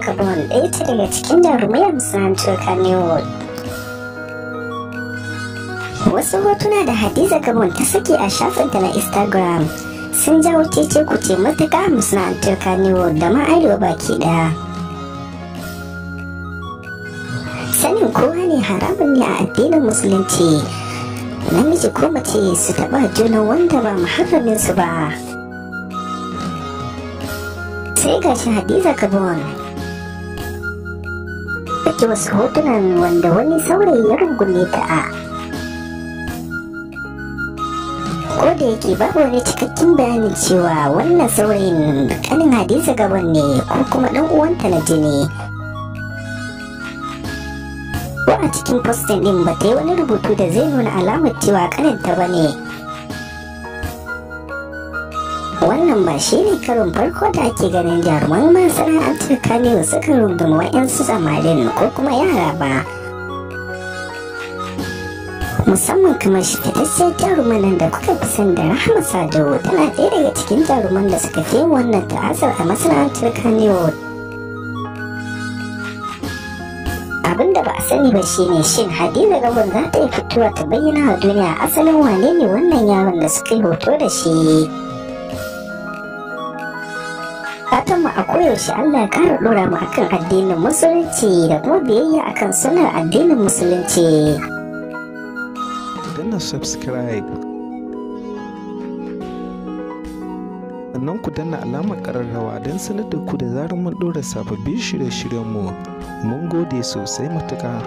Gabon ɗaya ce daga cikin jarumai a masana'antar Kannywood. Wasu hotuna da Hadiza Gabon ta saki a shafinta na Instagram sun jawo cece-kuce matuƙa a masana'antar Kannywood da ma arewa baki ɗaya. Sanin kowa ne haramun ne a addinin Musulunci, namiji ko mace su taɓa juna wanda ba muharraminsu ba. Sai gashi Hadiza Gabon saki wasu hotunan wanda wani saurayi ya rungume ta a ko da yake babu wani cikakken bayanin cewa wannan saurayin kanin Hadiza Gabon ne ko kuma dan uwanta na jini. Ko a cikin postin din ba ta yi wani rubutu da zai nuna alamar cewa kaninta ba ne. Wannan ba shi ne karon farko da ake ganin jaruman masana'antar Kannywood suka rungumi wa'yansu samarin ko kuma yara ba. Musamman kamar shi fitaccen jaruman nan da kuka fi san da Rahama Sadau tana ɗaya daga cikin jaruman da suka fi wannan ta'asar a masana'antar Kannywood. Abin da ba a sani ba shine shin Hadiza Gabon za ta yi fitowa ta bayyana wa duniya asalin wane ne wannan yaron da suka yi hoto da shi. Fatan mu a koyaushe Allah ya kara dora mu akan addinin Musulunci da kuma biyayya akan sunnar addinin Musulunci. Danna subscribe, sannan ku danna alamar ƙararrawa don sanar da ku da zarar mun ɗora sababbin shirye-shiryenmu. Mun gode sosai matuƙa.